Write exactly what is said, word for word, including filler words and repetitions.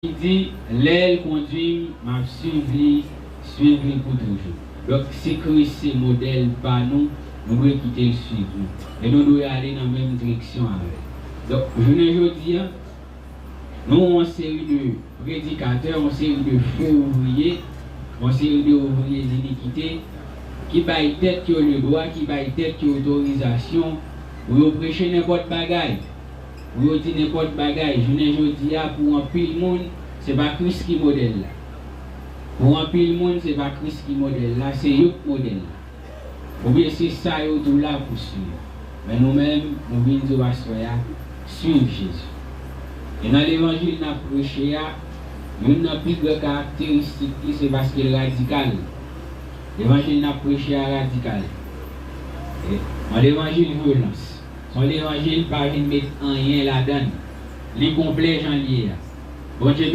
Li di, lè l kondui m, m ap swiv li, swiv li pou toujou. Donk, si Kris se modèl pa nou, nou dwe kite l swiv nou. E nou dwe ale nan menm direksyon avè l. Donk, jounen jodi a, nou yon seri de predikatè, yon seri de fo ouvriye, yon seri de ouvriye dinikite, ki bay tèt yo ledwa, ki bay tèt yo otorizasyon pou yo preche nenpòt bagay. Pou yo di nenpòt bagay, jounen jodi a, pou anpil moun, se pa Kris ki modèl la. Pou anpil moun, se pa Kris ki modèl la, se yo k modèl la. Oubyen se sa yo tou la pou swiv. Men nou menm, nou vin di w aswè a, swiv Jezi. E nan levanjil n ap preche a, youn nan pi gran karakteristik li, se paske l radikal. Levanjil n ap preche a radikal. E, yon levanjil vyolans. Yon levanjil pa vin met anyen ladan l. Li konplè jan l ye a. Bondye